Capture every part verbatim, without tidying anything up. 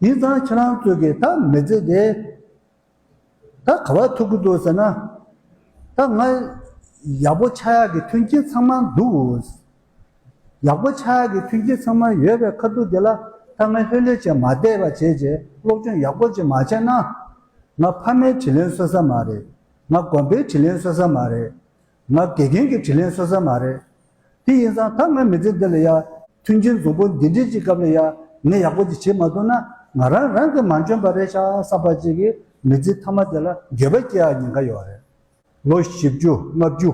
ཡིན་ཙང་ཁྱེད་རང་ཚོ་གིས་ད་མི་ཚེ་དེ་ད་ག་བ་ཐུག་གི་འདུག་ཟེར་ན། ད་ང་ཡག་པོ་ཆགས་ཡག་གི་མཐུན་རྐྱེན་ཚང་མ་འདུག་ཡག་པོ་ཆགས་ཡག་གི་མཐུན་རྐྱེན་ཚང་མ་ཡོད་པའི་ཁ་ཐུག་དེ་ལ་ད་ང་ལྷོད་ལྷོད་བྱས་མ་བསྡད་པ་བྱས་རྗེས་སློབ་སྦྱོང་ཡག་པོ་ཅིག་མ་བྱས་ན། ང་ཕ་མའི་དྲིན་ལན་གསོ་ས་མ་རེད། ང་དགོན་པའི་དྲིན་ལན་གསོ་ས་མ་རེད། ང་དགེ་རྒན་གྱི་དྲིན་ལན་གསོ་ས་མ་རེད། དེ་ཡིན་ཙང་ད་ང་མི་ཚེ་འདི་ལ་ཡ་མཐུན་རྐྱེན་འཛོམས་པོ་འདི་འདྲའི་ཅིག་སྐབས་ལ་ཡ་ངས་ཡག་པོ་ཅིག་བྱེད་མ་ཐུབ་ན་ང་རང་རང་གིས་མ་འཇོན་པ་རེད་ཤག་བསམ་པ་ཅིག་གིས་མི་ཚེ་མཐའ་མ་དེ་ལ་འགྱོད་པ་སྐྱེ་ཡག་ཉེན་ཁ་ཡོད་རེད། ལོ་བཞི་བཅུ་ལྔ་བཅུ་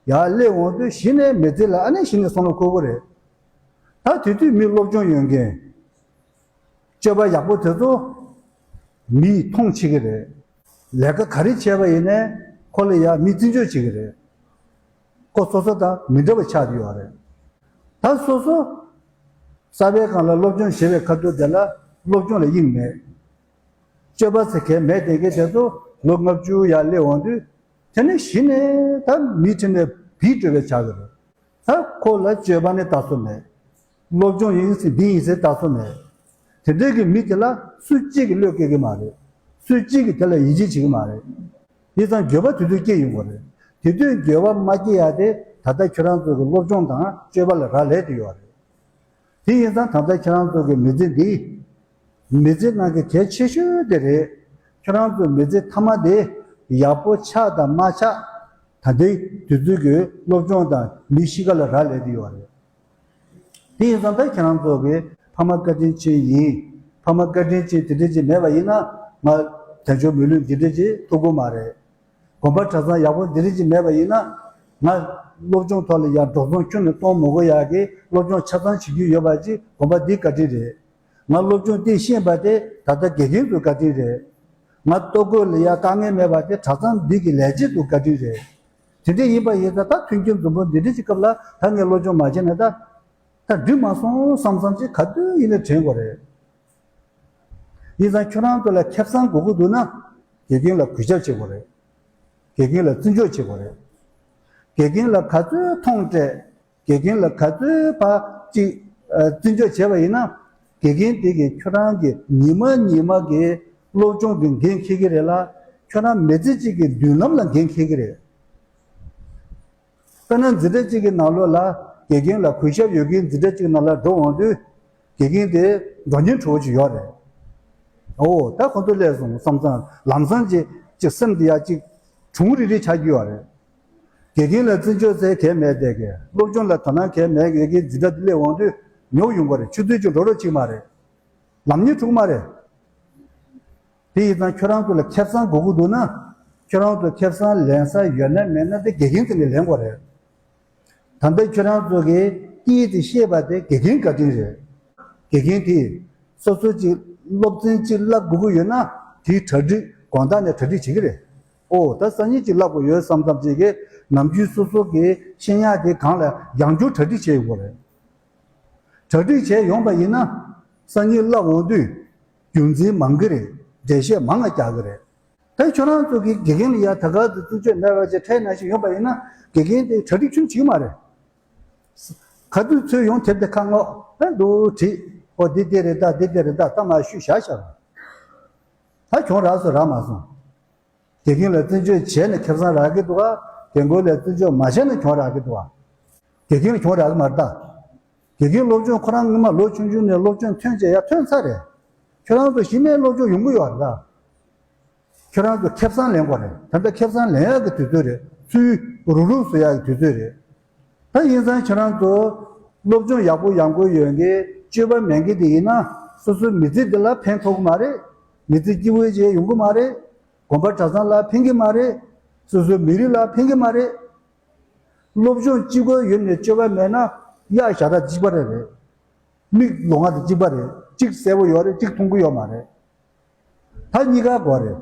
ཡར་སླེབས་འོང་དུས་གཞི་ནས་མི་ཚེ་ལ་ཨ་ནེ་གཞི་ནས་བསམ་བློ་འཁོར་གི་རེད། ད་དེ་དུས་མི་སློབ་སྦྱོང་ཡོད་མཁན། སྤྱོད་པ་ཡག་པོ་དེ་ཚོ་མིས་མཐོང་བྱེད་ཀྱི་རེད། ལས་ཀ་ག་རེ་བྱས་པ་ཡིན་ནའི་ཁོ་ལ་ཡ་མིས་བརྩི་འཇོག་བྱེད་ཀྱི་རེད། ཁོ་སོ་སོ་དང་མི་འདྲ་བ་ཆགས་ཀྱི་ཡོད་རེད། ད་སོ་སོ་གསར་པའི་སྒང་ལ་སློབ་སྦྱོང་བྱེད་པའི་ཁ་ཐུག་དེ་ལ་སློབ་སྦྱོང་ལ་དབྱིངས་མེད། སྤྱོད་པ་ཚེ་གལ་མེད་བསྡད་མཁན་དེ་ཚོ་ལོ་ལྔ་བཅུ་ཡར་སླེབས་འོང་དུས་དེ་ནས་གཞི་ནས་ད་མིའི་དྲིན་ལན་བིས་སྤྲོད་པའི་ཆགས་ཀྱི་རེད། ད་ཁོ་ལ་སྤྱོད་པ་ནི་ལྟ་ས་མེད། སློབ་སྦྱོང་ཡིན་ཟེར་འདི་ཡིན་ཟེར་ལྟ་ས་མེད། དེ་འདྲའི་གི་མི་དེ་ལ་སུ་གཅིག་གིས་བློ་སྐྱེ་གི་མ་རེད། སུ་གཅིག་གིས་དེ་ལ་ཡིད་ཆེས་བྱེད་ཀྱི་མ་རེད། ཡིན་ཙང་འགྱོད་པ་དེ་དུས་སྐྱེ་ཡོང་གི་རེད། དེ་དུས་འགྱོད་པ་མ་སྐྱེ་ཡ་དེ་ད་ལྟ་ཁྱོད་རང་ཚོ་གི་སློབ་སྦྱོང་དང་སྤྱོད་པ་ལ་རག་ལས་དེ་ཡོད་རེད། དེ་ཡིན་ཙང་ད་ལྟ་ཁྱེད་རང་ཚོ་གི་མི་ཚེ་འདི། མི་ཚེ་ནང་གི་གལ་ཆེ་ཤོས་དེ་རེད། ཁྱེད་རང་ཚོའི་མི་ཚེ་མཐའ་མ་དེ་ཡག་པོ་ཆགས་དང་མ་ཆགས། ད་ལྟའི་དུས་ཚོད་ཀྱི་སློབ་སྦྱོང་དང་མིའི་གཤིས་ཀ་ལ་རག་ལས་ཀྱི་ཡོད་རེད། དེ་ཡིན་ཙང་ད་ཁྱེད་རང་ཚོ་གི་ཕ་མ་བཀའ་དྲིན་ཅན་ཡིན། ཕ་མ་བཀའ་དྲིན་ཅན་དེ་འདྲ་ཅིག་མེད་པ་ཡིན་ན་ང་དལ་འབྱོར་མི་ལུས་འདི་འདྲ་ཅིག་ཐོབ་ཀྱི་མ་རེད། དགོན་པ་གྲྭ་ཚང་ཡག་པོ་འདི་རིགས་ཅིག་མེད་པ་ཡིན་ན། ང་སློབ་སྦྱོང་ཐོག་ལ་ཡང་འགྲོ་སོང་ཁྱོན་ནས་གཏོང་མི་དགོས་ཡག་གི་སློབ་སྦྱོང་ཆ་ཚང་བྱེད་རྒྱུ་ཡོད་པ་ཅིག་དགོན་པ་འདི་བཀའ་དྲིན་རེད། ང་སློབ་སྦྱོང་འདི་ཤེས་པ་དེ་ད་ལྟ་དགེ་རྒན་ཚོའི་བཀའ་དྲིན་རེད། ང་ལྟོ་གོས་ལ་ཡང་དཀའ་ངལ་མེད་པ་དེ་གྲྭ་ཚང་འདི་གི་ལས་བྱེད་ཚོའི་བཀའ་དྲིན་རེད། དེ་འདྲ་ཡིན་པ་ཡིན་ཙང་ད་མཐུན་རྐྱེན་འཛོམས་པོ་འདི་འདྲ་ཅིག་སྐབས་ལ་ད་ངས་སློབ་སྦྱོང་མ་བྱས་ན་ད་ད་འགྲིག་མ་སོང་བསམ་བསམ་ཅིག་ག་དུས་ཡིན་ན་དྲན་དགོས་རེད། ཡིན་ཙང་ཁྱོད་རང་ཚོ་ལ་ཁེ་བཟང་དགོས་ཀྱི་འདུག་ན། དགེ་རྒན་ལ་གུས་ཞབས་བྱེད་དགོས་རེད། དགེ་རྒན་ལ་བརྩི་འཇོག་བྱེད་དགོས་རེད། དགེ་རྒན་ལ་ག་ཚོད་མཐོང་སྤྲད། དགེ་རྒན་ལ་ག་ཚོད་ཕར་ཅིག་ཨ། བརྩི་འཇོག་བྱས་པ་ཡིན་ན། དགེ་རྒན་དེ་གིས་ཁྱོད་རང་གི་ཉི་མ་ཉི་མ་གི་སློབ་སྦྱོང་གི་འགན་འཁྱེར་གྱི་རེད་ལ། ཁྱོད་རང་མི་ཚེ་གཅིག་གི་མདུན་ལམ་ལ་འགན་འཁྱེར་གྱི་རེད། དཔེར་ན་འཛིན་གྲྭ་གཅིག་གི་ནང་ལོགས་ལ་དགེ་རྒན་ལ་གུས་ཞབས་ཡོད་མཁན་འཛིན་གྲྭ་གཅིག་ནང་ལ་འགྲོ་འོང་དུས། དགེ་རྒན་དེ་འགྲོ་སྙིང་བྲོ་བོ་ཅིག་ཡོད་རེད། ཨོ་ད་ཁོ་ཚོ་སླེབས་སོང་བསམ་ཙང་ལམ་སང་ཅིག་ཅིག་སེམས་དེ་ཡ་ཅིག་གྲུང་རིག་རིག་ཆགས་ཀྱི་ཡོད་རེད། དགེ་རྒན་ལ་བརྩི་འཇོག་ཟེར་གང་ཡང་མེད་བསྡད་མཁན། སློབ་སྦྱོང་ལ་དོ་སྣང་གང་ཡང་མེད་མཁན་གྱི་འཛིན་གྲྭ་དེ་སླེབས་འོང་དུས་ཉོབ་ཡོང་གི་རེད། ཆུ་ཚོད་ཅིག་འགྲོ་རོགས་བྱེད་ཀྱི་མ་རེད། ལམ་སྙིང་བྲོ་གི་མ་རེད། དེ་ཡིན་ཙང་ཁྱོད་རང་ཚོ་ལ་ཁེ་བཟང་དགོས་ཀྱི་འདུག་ན། ཁྱོད་རང་ཚོ་ཁེ་བཟང་ལེན་ས་ཡོད་ན་མེད་ན་དེ་དགེ་རྒན་ཚོ་ནས་ལེན་དགོས་རེད། ད་ལྟ་ཁྱོད་རང་ཚོ་གིས་སྐད་དེ་ཤེས་པ་དེ་དགེ་རྒན་བཀའ་དྲིན་རེད། དགེ་རྒན་དེས་སོ་སོ་ཅིག་སློབ་ཚན་ཅིག་བསླབ་དགོས་ཀྱི་ཡོད་ན་དེའི་གྲ་སྒྲིག་དགོང་དག་ནས་གྲ་སྒྲིག་བྱེད་ཀྱི་རེད། ཨོ་ད་སང་ཉིན་ཅིག་བསླབ་དགོས་ཡོད་བསམ་བསམ་ཅིག་གིས་ནམ་རྒྱུན་སོ་སོ་གི་ཤེས་ཡག་དེ་སྒང་ལ་ཡང་བསྐྱར་གྲ་སྒྲིག་བྱས་ཡོང་དགོས་རེད། གྲ་སྒྲིག་བྱས་ཡོང་པ་ཡིན་ན། སང་ཉིན་བསླབ་འོང་དུས་རྒྱུ་མཚན་མང་གི་རེད། འགྲེལ་བཤད་མང་ང་རྒྱག་གི་རེད། ད་ཁྱོད་རང་ཚོ་གིས་དགེ་རྒན་ལ་ཡ་ད་ག་ཚོད་བརྩི་འཇོག་མེད་པ་ཅིག་ཁྲལ་ནང་བཞིན་ཡོང་པ་ཡིན་ན་དགེ་རྒན་དེ་གྲ་སྒྲིག་ཁྱོན་བྱེད་ཀྱི་མ་རེད། ག་དུས་ཚོད་ཡོང་དེབ་དེ་ཁ་སྔོག་ཨེ་འདུག་བྲིས། ཨོ་འདི་འདི་རེད་ད་འདི་འདི་རེད་ད་ད་མ་ཞུས་བཞག་བཞག་ད་གྱོང་རག་སོང་རག་མ་སོང་། དགེ་རྒན་ལ་བརྩི་འཇོག་བྱས་ནས་ཁེ་བཟང་རག་གི་འདུག་ག་རྒན་རྒོན་ལ་བརྩི་འཇོག་མ་བྱས་ན་གྱོང་རག་གི་འདུག་ག་དགེ་རྒན་ལ་གྱོང་རག་གི་མ་རེད་ད། དགེ་རྒན་སློབ་སྦྱོང་ཁོ་རང་སྔོན་མ་ལོ་ཆུང་ཆུང་ནས་སློབ་སྦྱོང་ཐོན་བྱས་ཡར་ཐོན་ཚར་རེད། ཁྱོད་རང་ཚོ་གཞི་ནས་སློབ་སྦྱོང་ཡོང་གི་ཡོད་རེད་ད། ཁྱོད་རང་ཚོ་ཁེ་བཟང་ལེན་དགོས་རེད། ད་ལྟ་ཁེ་བཟང་ལེན་ཡག་གི་དུས་ཚོད་རེད། ཚུར་རུག་རུག་བཟོ་ཡག་གི་དུས་ཚོད་རེད། ད་ཡིན་ཙང་ཁྱེད་རང་ཚོ་སློབ་སྦྱོང་ཡག་པོ་ཡོང་གི་ཡོད་མཁན་སྤྱོད་པ་མེད་མཁན་དེ་ཡིན་ན་སོ་སོའི་མི་ཚེ་འདི་ལ་ཕན་ཐོགས་ཀྱི་མ་རེད། མི་ཚེ་སྐྱིད་པོ་ཅིག་ཡོང་གི་མ་རེད། དགོན་པ་གྲྭ་ཚང་ལ་ཕན་གྱི་མ་རེད། སོ་སོའི་མི་རིགས་ལ་ཕན་གྱི་མ་རེད། སློབ་སྦྱོང་གཅིག་པོ་ཡོད་ནས་སྤྱོད་པ་མེད་ན་གཡག་ཞ་དྲག་གཅིག་པ་རེད་རེད། མིག་ལོང་བ་དང་གཅིག་པ་རེད། གཅིག་གསལ་པོ་ཡོད་རེད། གཅིག་མཐོང་གི་ཡོད་མ་རེད། ད་གཉིས་ཀ་དགོས་རེད།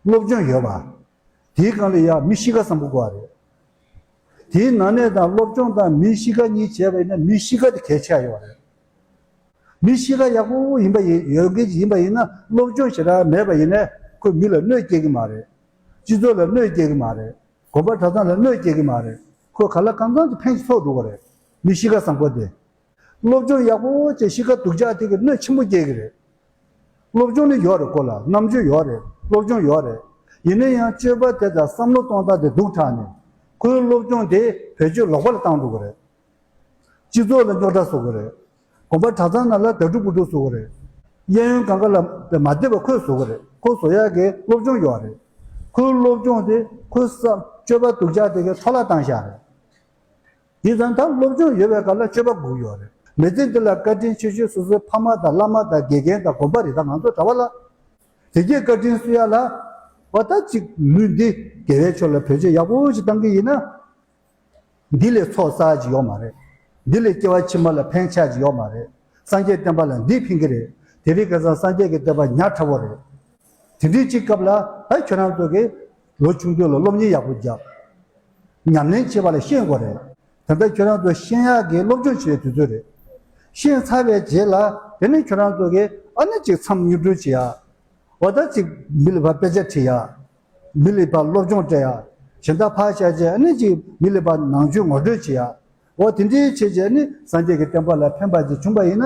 སློབ་སྦྱོང་ཡོད་པ། དེའི་སྒང་ལ་ཡང་མི་གཤིས་ཀ་བཟང་པོ་དགོས་པ་རེད། དེའི་ནང་ནས་དང་སློབ་སྦྱོང་དང་མི་གཤིས་ཀ་གཉིས་བྱས་པ་ཡིན་ན་མི་གཤིས་ཀ་དེ་གལ་ཆེ་བ་ཡོད་རེད། མི་གཤིས་ཀ་ཡག་པོ་ཡིན་པ་ཡིན་ཡོད་མཁན་ཅིག་ཡིན་པ་ཡིན་ན་སློབ་སྦྱོང་ཞེ་དྲག་མེད་པ་ཡིན་ནའི་ཁོས་མི་ལ་གནོད་སྐྱེལ་གྱི་མ་རེད། སྤྱི་ཚོགས་ལ་གནོད་སྐྱེལ་གྱི་མ་རེད། དགོན་པ་གྲྭ་ཚང་ལ་གནོད་སྐྱེལ་གྱི་མ་རེད། ཁོས་ག་ལ་གང་འཚམ་གྱི་ཕན་ཞིག་ཐོགས་འགྲོ་གི་རེད། མི་གཤིས་ཀ་བཟང་པོ་དེ། སློབ་སྦྱོང་ཡག་པོ་བྱས་གཤིས་ཀ་སྡུག་ཅག་དེ་གི་གནོད་ཆེན་པོ་སྐྱེལ་གི་རེད། སློབ་སྦྱོང་ནི་ཡོད་རེད། ཁོ་ལ་རྣམ་དཔྱོད་ཡོད་རེད། སློབ་སྦྱོང་ཡོད་རེད། ཡིན་ན་ཡང་སྤྱོད་པ་དེ་དང་བསམ་བློ་གཏོང་སྟངས་དེ་སྡུག་དྲགས་ནས། ཁོའི་སློབ་སྦྱོང་དེ་བེད་སྤྱོད་ལོག་པ་ལ་བཏང་འགྲོ་གི་རེད། སྤྱི་ཚོགས་ལ་རྙོག་དྲ་བཟོ་གི་རེད། དགོན་པ་གྲྭ་ཚང་ནང་ལ་དགྲ་འབུ་འབུ་འཁྲུག་བཟོ་གི་རེད། གཡས་གཡོན་གང་ག་ལ་མ་བདེ་བ་ཁོས་བཟོ་གི་རེད། ཁོ་བཟོ་ཡག་གི་སློབ་སྦྱོང་ཡོད་རེད། ཁོའི་སློབ་སྦྱོང་དེ་ཁོའི་བསམ་སྤྱོད་པ་སྡུག་ཅག་དེ་གའི་འཕྲོ་བརླག་བཏང་བཞག་རེད། དེ་ཙང་ད་སློབ་སྦྱོང་ཡོད་པའི་སྐབས་ལ་སྤྱོད་པ་སྒུག་ཡོད་རེད། མི་ཚེ་འདི་ལ་བཀའ་དྲིན་ཆེ་ཤོས་སོ་སོའི་ཕ་མ་དང་བླ་མ་དང་དགེ་རྒན་དང་དགོན་པ་རེད། ད་ང་ཚོ་གྲྭ་པ་ལ་དེ་གའི་བཀའ་དྲིན་གསོ་ཡག་ལ། འོ་ད་ཅིག་ལུས་འདི་དགེ་བའི་ཕྱོགས་ལ་བེད་སྤྱོད་ཡག་པོ་ཞིག་བཏང་གི་ཡིན་ན། འདི་ལས་ཚོགས་བསགས་ཀྱི་ཡོད་མ་རེད། འདི་ལས་སྐྱེ་བ་ཕྱི་མ་ལ་ཕན་ཆགས་ཀྱི་ཡོད་མ་རེད། སངས་རྒྱས་བསྟན་པ་ལ་འདིས་ཕན་གྱི་རེད། དེ་རིང་ཁ་སང་སངས་རྒྱས་ཀྱི་བསྟན་པ་ཉག་ཕྲ་བོ་རེད། དེ་འདྲའི་ཅིག་སྐབས་ལ་ད་ཁྱོད་རང་ཚོ་གིས་ལོ་ཆུང་དུས་ལ་སློབ་གཉེར་ཡག་པོ་རྒྱབ། ཉམས་ལེན་བྱེད་པ་ལ་ཤེས་དགོས་རེད། ད་ལྟ་ཁྱོད་རང་ཚོ་ཤེས་ཡག་གི་སློབ་སྦྱོང་བྱེད་པའི་དུས་ཚོད་རེད། ཤེས་ཚར་བའི་རྗེས་ལ་དེ་ནས་ཁྱོད་རང་ཚོ་གིས་ཨ་ནི་ཅིག་མཚམས་སྙོམས་སྒྲིག་བྱེད་ཡག་འོ་ད་ཅིག་མི་ལ་ཕར་དཔེ་ཆ་ཁྲིད་ཡག་མི་ལ་ཕར་སློབ་སྦྱོང་སྤྲད་ཡག་གཞན་དག་ཕར་བཞག་བྱས་ཨ་ནི་ཅིག་མི་ལ་ཕར་ནང་ཆོས་ངོ་སྤྲོད་བྱེད་ཡག་འོ་དེ་འདྲའི་བྱས་བྱས་ནི་སངས་རྒྱས་ཀྱི་བསྟན་པ་ལ་ཕན་པ་ཅིག་བྱུང་པ་ཡིན་ན།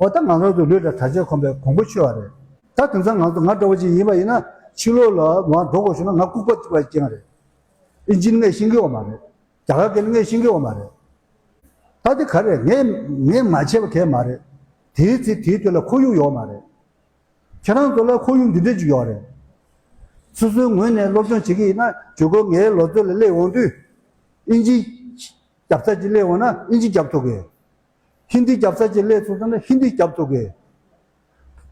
འོ་ད་ང་རང་ཚོ་ལུས་དང་དྲག་ཆས་ཁོམ་པའི་གོང་བུ་ཆོད་པ་རེད། ད་དེང་སང་ང་ཚོ་ང་འདྲ་བོ་ཅིག་ཡིན་པ་ཡིན་ན་ཕྱི་ལོགས་ལ་མར་འགྲོ་དགོས་བྱུང་ན་ང་ལྐུགས་པ་གཅིག་པ་ཅན་རེད། ཨིན་ཇི་ནི་ངས་ཤེས་ཀྱི་ཡོད་མ་རེད། རྒྱ་གར་སྐད་ནི་ངས་ཤེས་ཀྱི་ཡོད་མ་རེད། ད་དེ་ག་རེད། ངས་ངས་མ་བྱས་པ་གང་ཡང་མ་རེད། དེའི་ཚེ་དེའི་དུས་ལ་ཁོར་ཡུག་ཡོད་མ་རེད། ཁྱེད་རང་ཚོ་ལ་ཁོར་ཡུག་འདི་འདྲ་ཅིག་ཡོད་རེད། སོ་སོའི་ངོས་ནས་སློབ་སྦྱོང་བྱེད་ཀྱི་ཡིན་ན་ཇོ་ཁོ་ངའི་ལོ་ཚོད་ལ་སླེབས་འོང་དུས། ཨིན་ཇི་རྒྱབ་ས་ཅིག་སླེབས་འོང་ན་ཨིན་ཇི་རྒྱབ་ཐུབ་གི། ཧིན་དི་རྒྱབ་ས་ཅིག་སླེབས་སོང་ཙང་ན་ཧིན་དི་རྒྱབ་ཐུབ་གི།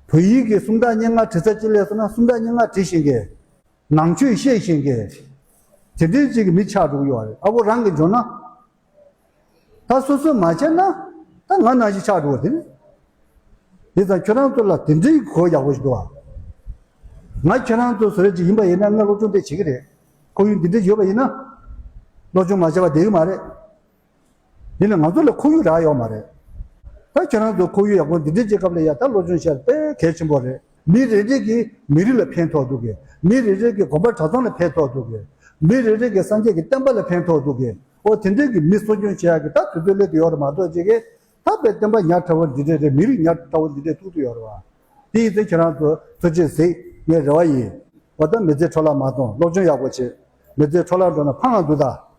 བོད་ཡིག་གི་སུམ་རྟགས་སྙན་ངག་བྲི་ས་ཅིག་སླེབས་སོང་ན་སུམ་རྟགས་སྙན་ངག་བྲི་ཤེས་མཁན། ནང་ཆོས་ཤེས་ཤེས་མཁན། དེ་འདྲའི་ཅིག་གི་མི་ཆགས་འགྲོ་གི་ཡོད་རེད། ཨ་ཁོ་རང་གིས་འཇོན་ན། ད་སོ་སོས་མ་བྱས་ན། ད་ང་ནང་བཞིན་ཆགས་འགྲོ་བ་དེ་ནི། དེ་ཙང་ཁྱོད་རང་ཚོ་ལ་དེ་འདྲའི་གོ་ཡག་པོ་ཞིག་འདུག་ཨ། ང་ཁྱོད་རང་ཚོ་བཟོ་རེ་ཅིག་ཡིན་པ་ཡིན་ན་ང་སློབ་སྦྱོང་དེ་བྱེད་ཀྱི་རེད། ཁོར་ཡུག་འདི་འདྲ་ཡོད་པ་ཡིན་ན། སློབ་སྦྱོང་མ་བྱས་པ་བསྡད་ཀྱི་མ་རེད། ཡིན་ནའི་ང་ཚོ་ལ་ཁོར་ཡུག་རག་ཡོད་མ་རེད། ད་ཁྱོད་རང་ཚོ་ཁོར་ཡུག་ཡག་པོ་འདི་འདྲའི་སྐབས་ལ་ཡ་ད་སློབ་སྦྱོང་བྱས་དཔེ་གལ་ཆེན་པོ་རེད། མི་རེ་རེ་གིས་མི་རིགས་ལ་ཕན་ཐོགས་འདུག་གི། མི་རེ་རེ་གིས་དགོན་པ་གྲྭ་ཚང་ལ་ཕན་ཐོགས་འདུག་གི། མི་རེ་རེ་གིས་སངས་རྒྱས་ཀྱི་བསྟན་པ་ལ་ཕན་ཐོགས་འདུག་གི། ཨོ་དེ་འདྲའི་གི་མི་གསོ་སྐྱོང་བྱེད་ཡག་གི་ད་དུས་ཚོད་སླེབས་དུ་ཡོད་རེད་མ་གཏོགས་ཅིག་གི་ད་དཔེ་བསྟན་པ་ཉག་ཕྲ་བོ་འདི་འདྲ་རེད། མི་རིགས་ཉག་ཕྲ་བོ་འདི་འདྲ་ཐུག་དུ་ཡོད་རེད་བ། དེ་ཡིན་ཙང་ཁྱེད་རང་ཚོ་ཐུགས་རྗེ་གཟིགས། ངའི་རེ་བ་ཡིན། ཨོ་ད་མི་ཚེ་འཕྲོ་བརླག་མ་གཏོང་། སློབ་སྦྱོང་ཡག་པོ་བྱེད། མི་ཚེ་འཕྲོ་བརླག་འགྲོ་ན་ཕངས་ང་འདུག་ད།